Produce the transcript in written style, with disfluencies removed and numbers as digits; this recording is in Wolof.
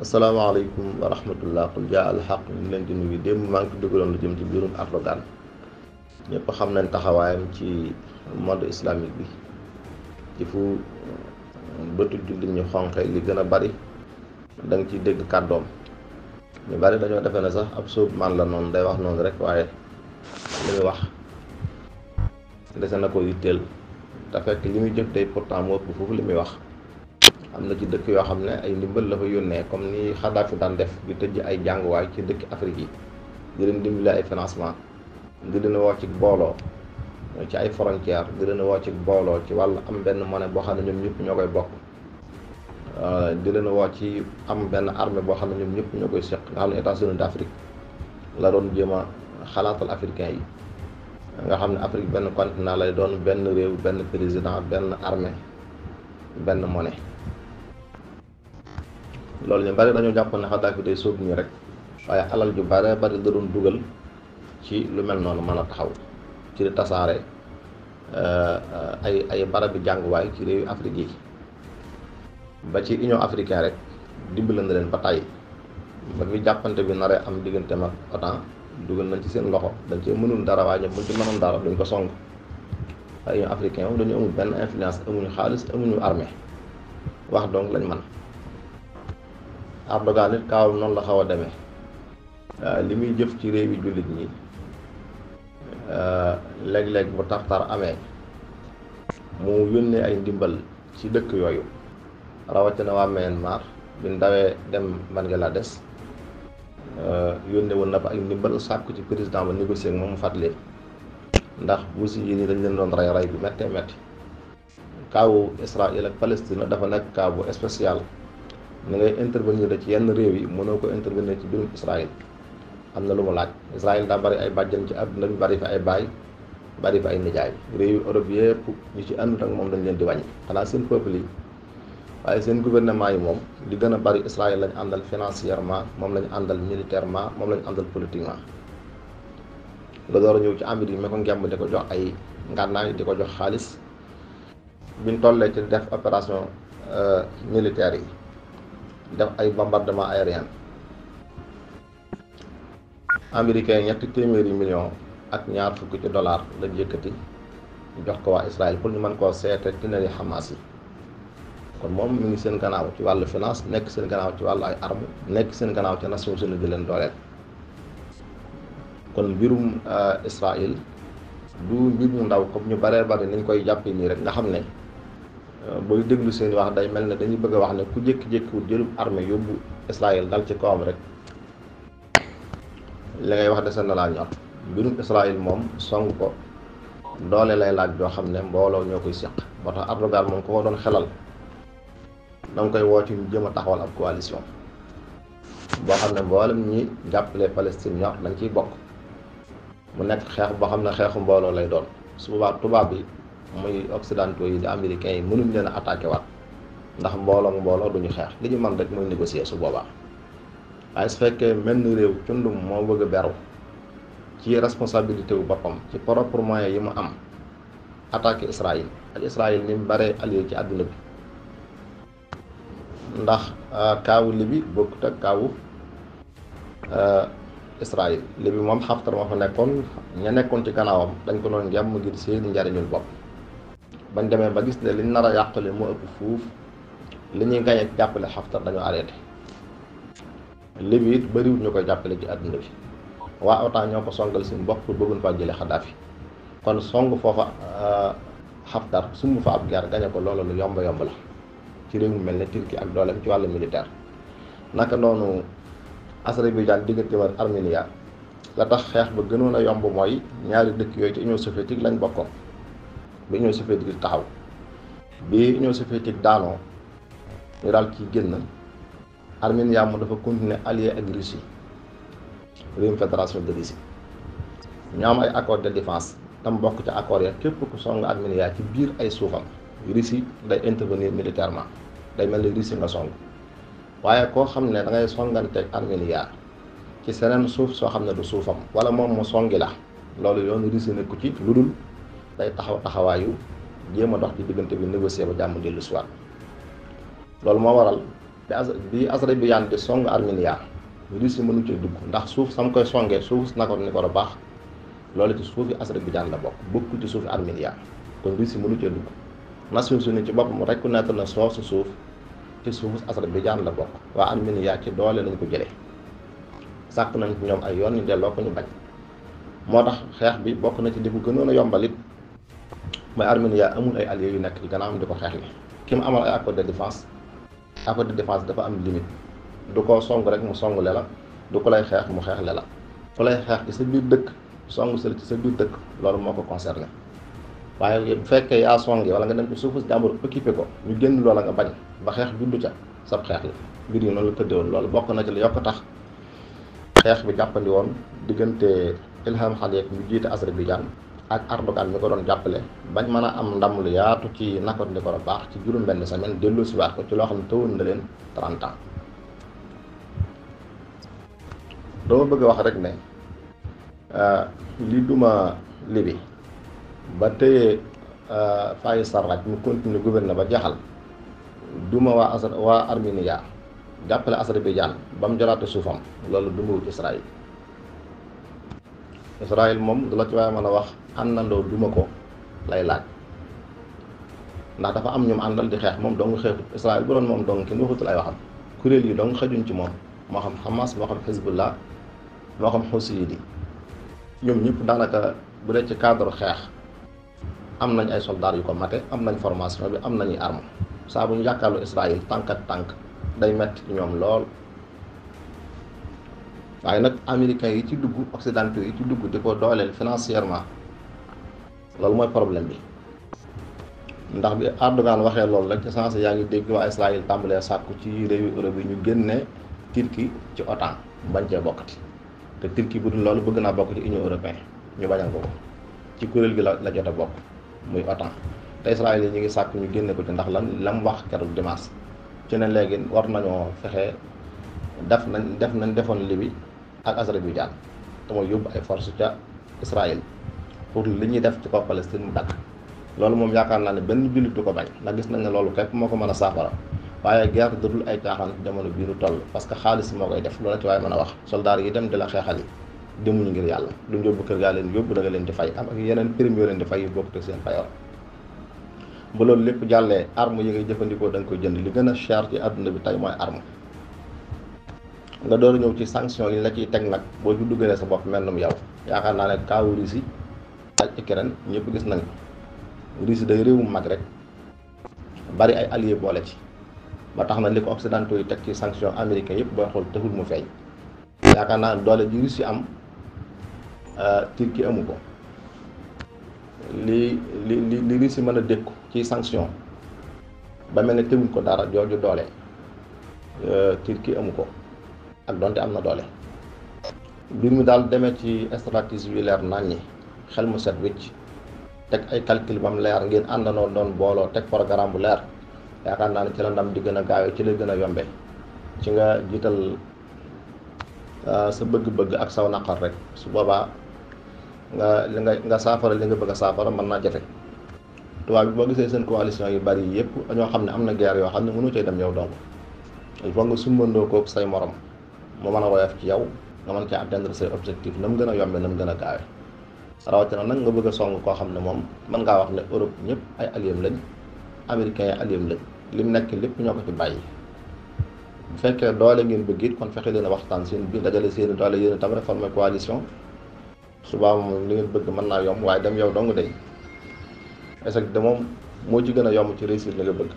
asalaamaaleykum wa rahmatullah qul jaa al xaq ñu leen di nuyu démb maa ngi ko dugaloon lu jëm ci mbirum Erdogan ñëpp xam nañ taxawaayam ci monde islamique bi ci fu bëtu jullit ñu xonqe li gën a bari da nga ciy dégg kàddoom ñu bari dañoo defe ne sax ab sóob man la noonu day wax noonu rek waaye li muy wax dese na ko yitteel te fekk li muy jëf day pourtant moo ëpp foofu li muy wax. am na ci dëkk yoo xam ne ay ndimbal la fa yónnee comme ni Xadaafi daan def di tëj ay jànguwaay ci dëkk Afrique yi di leen dimbali ay financement di leen woo ci booloo ci ay frontière di leen woo ci booloo ci wàllu am benn monnaie boo xam ne ñoom ñëpp ñoo koy bokk di leen woo ci am benn armée boo xam ne ñoom ñëpp ñoo koy seq nga xam ne États-Unis d'Afrique la doon jéem a xalaatal africain yi nga xam ne Afrique benn continent lay doon benn réew benn président benn armée benn monnaie. loolu ñu bari dañoo jàpp ne Xadaafi day sóob nii rek waaye alal ju bare bari da doon dugal ci lu mel noonu mën a taxaw ci di tasaare ay barabi jànguwaay ci réewu Afrique yi ba ci Union africaine rek dimbali na leen ba tàyyi ba fi jàppante bi naree am digganteem ak OTAN dugal nañ ci seen loxo dañ cee mënul dara waaye ñoom buñ ci mënoon dara duñ ko song waaye Union africaine moom dañu amul benn influence amuñu xaalis amuñu armée wax donc lañ mën. Erdogan nit kaawam noonu la xaw a demee li muy jëf ci réew yi jullit ñi léeg-léeg bu tartar amee mu yónnee ay ndimbal ci dëkk yooyu rawatina waa Myanmar bi ñu dawee dem Bangladesh yónnee woon na fa ay ndimbal sàkku ci président ba négocier ak moom mu fàttali ndax bu si yi nii dañ leen doon rey bu méttee métti kaawu Israël ak Palestine dafa nekk kaaw bu spécial. ni ngay intervenir ci yenn réew yi mënoo ko intervenir ci biirum Israël am na lu mu laaj Israël daa bari ay bàjjan ci àdduna bi bari fa ay baay bari fa ay nijaay réew yu Europe yëpp ñu ci àndut ak moom dañ leen di wàññi xanaa seen peuple yi waaye seen gouvernement yi moom di gën a bari Israël lañu àndal financièrement moom lañu àndal militairement moom lañu àndal politiquement la door a ñëw ci Amérique yi ma ko ngemb di ko jox ay ngànnaay di ko jox xaalis biñ tollee ci def opération militaire yi def ay bombardement aérien américain ñetti téeméeri million ak ñaar fukki ci dollar la yëkkati jox ko waa Israël pour ñu mën koo seete tineri Hamas yi kon moom mi ngi seen gannaaw ci wàllu finance nekk seen gannaaw ci wàllu ay armes nekk seen gannaaw ci Nations Unies di leen dooleel kon mbirum Israël du mbir mu ndaw comme ñu baree bari niñ koy jàppee nii rek nga xam ne booy déglu seen wax day mel ne dañuy bëgg a wax ne ku jékki-jékkiwul jëlub armée yóbbu Israël dal ci kawam rek li ngay wax dese na laa ñor mbirum Israël moom song ko doole lay laaj joo xam ne mbooloo ñoo koy seq moo tax Erdogan moom ko doon xelal da nga koy woo ci ñu jëm a taxawal ab coalition boo xam ne mboolem ñi jàppale Palestine ñor dañ ciy bokk mu nekk xeex boo xam ne xeexu mbooloo lay doon su boobaa tubaab bi muy occidentaux yi di américains yi mënuñ leen a attaqué waat ndax mbooloo duñu xeex li ñu mën rek mooy négocier su boobaa waaye su fekkee mel ni réew cundum moo bëgg a beru ci responsabilité wu boppam ci propre moyen yi mu am attaqué Israël ak Israël ni mu baree allié ci àdduna bi ndax kaawu Libi bokkut ak kaawu Israël Libi moom Haftar moo fa nekkoon ña nekkoon ci gannaawam dañ ko doon ngem ngir seeni njariñul bopp bañ demee ba gis ne liñ nar a yàqule moo ëpp fuuf li ñuy gañe jàppale Haftar dañoo arrêté Libi it bëriwul ñu koy jàppale ci àdduna bi waa OTAN ñoo ko songal seen bopp pour bëgguñ faa jële Xadaafi kon song foofa Haftar sumb fa ab guerre gañe ko loolu lu yomb yomb la ci réew mu mel ne Turquie ak dooleem ci wàllu militaire naka noonu Azerbaïdjan diggante ak Arménie la tax xeex ba gënoon a yomb mooy ñaari dëkk yooyu ci Union soviétique lañ bokkoon bi Union soviétique taxaw bi Union soviétique daanoo ñu daal ci génn Arménie mu dafa continuer allié ak Russie réewum fédération de Russie ñu am ay accord de défense tam bokk ci accord ya képp ku song Arménie ci biir ay suufam Russie day intervenir militairement day mel ni Russie nga song waaye koo xam ne da ngay songanteeg Arménie ci seneen suuf soo xam ne du suufam wala moom mu songi la loolu yoonu Russie nekku ci lu dul day taxawaayu jéem a dox ci diggante bi négocier ba jàmm dellu si waat loolu moo waral bi Azerbaïdjan di song Arménie Russie mënu cee dugg ndax suuf sam koy songee suuf Nagorno baax loolu ci suufi Azerbaïdjan la bokk bokkul ci suufi Arménie kon Russie mënu cee dugg Nations Unies ci boppam reconnaître na soosu suuf ci suufu Azerbaïdjan la bokk waa Arménie ci doole lañ ko jëlee sàkk nañ ci ñoom ay yoon ñu delloo ko ñu bañ moo tax xeex bi bokk na ci di ko gënoon a yombalit mooy Arménie amul ay alliés yu nekk ci gannaawam di ko xeex li ki mu amal ay accord de défense dafa am limite du ko song rek mu song le la du ko lay xeex mu xeex le la ku lay xeex ci sa biir dëkk song sa ci sa biir dëkk loolu moo ko concerné waaye bu fekkee yaa songi wala nga dem ci suufu jàmbur occupé ko ñu génn loola nga bañ ba xeex juddu ca sab xeex la mbir yi noonu la tëddee woon loolu bokk na ci la yokk tax xeex bi jàppandi woon diggante Ilham Aliyev ñu jiite Azerbaïdjan ak Erdogan mi ko doon jàppale bañ mën a am ndam lu yaatu ci Nagorno-Karabakh ci juróom-benn semaine dellu si waat ko ci loo xam ne tëwoon na leen 30 ans dama bëgg a wax rek ne li duma Libi ba téye Fayez Sarraj mu continue gouverner ba jaxal duma waa Arménie jàppale Azerbaïdjan ba mu jaraate suufam loolu dumawut Israël moom du la ci waaye mën a wax àndandoo duma ko lay laaj ndax dafa am ñoom àndal di xeex moom dong xeexut Israël bu doon moom dong kenn waxutul ay waxam kuréel yi dong xajuñ ci moom moo xam Hamas moo xam Hezbollah moo xam Houthi yi ñoom ñëpp daanaka bu dee ci cadre xeex am nañ ay soldats yu ko mate am nañ formation bi am nañuy arme saa bu ñu jàkkaarloo Israël tànk ak tànk day metti ci ñoom lool waaye nag américains yi ci dugg occidentaux yi ci dugg di ko dooleel financièrement loolu mooy problème bi ndax bi Erdogan waxee loolu rek ci sens yaa ngi dégg waa Israël tàmbalee sàkku ci réewi Europe yi ñu génne Turquie ci OTAN bañ cee bokkati te Turquie bu dul loolu bëgg naa bokk ci Union européenne ñu bañal ko ci kuréel gi la jot a bokk muy OTAN te Israël yi ñu ngi sàkku ñu génne ko ci ndax lam wax keroog dimanche ci ne léegi war nañoo fexe defoon Libye ak Azerbaïdjan te mooy yóbbu ay force ca Israël pour li ñuy def ci kaw Palestine mu dagg loolu moom yaakaar naa ne benn jullit du ko bañ ndax gis nañ ne loolu képp moo ko mën a saafara waaye guerre dëdul ay caaxaan jamono bii nu toll parce que xaalis moo koy def loolu ci waaye mën a wax soldaar yi dem di la xeexal yi demuñu ngir yàlla duñ yóbbu kër gaa leen yóbbu da nga leen di fay am ak yeneen prime yoo leen di fay yu bokk te seen payoor ba loolu lépp jàllee arme yi ngay jëfandikoo da nga koy jënd li gën a cher ci àdduna bi tey mooy arme nga door a ñëw ci sanction yi la ciy teg nag boo ci duggalee sa bopp mel num yow yaakaar naa ne kaawu Russie ak Ukraine ñëpp gis nañ Russie day réewum mag rek bari ay alliés boole ci ba tax na li ko occidentaux yi teg ci sanction américain yëpp booy xool taxul mu feeñ yaakaar naa ne doole ji Russie am Turquie amu ko li Russie mën a dékku ci sanction ba mel ne teguñ ko dara jooju doole Turquie amu ko ak donte am na doole mbir mi daal demee ci stratégie yu leer nañ ñi xel mu set wicc teg ay calcul bam leer ngeen àndandoo doon booloo teg programme bu leer yaakaar naa ne ci la ndam di gën a gaawee ci la gën a yombe ci nga jiital sa bëgg-bëgg ak saw naqar rek su boobaa nga saafara li nga bëgg a saafara mën naa jafe tubaab bi boo gisee seen coalition yu bari yëpp ñoo xam ne am na guerre yoo xam ne mënu cay dem yow donc il faut nga sumbandoo kook say morom mu mën a woyof ci yow nga mën cee atteindre say objectif na mu gën a yombe na mu gën a gaawe rawatina nag nga bëgg a song koo xam ne moom mën ngaa wax ne Europe ñëpp ay alliés lañ américains yi alliés lañ lim nekk lépp ñoo ko ci bàyyi bu fekkee doole ngeen bëgg it kon fexe leen a waxtaan seen biir dajale seen doole yéen itam reformer coalition subaa moom li ngeen bëgg mën naa yomb waaye dem yow dong day échec de moom moo ci gën a yomb ci réussir li nga bëgg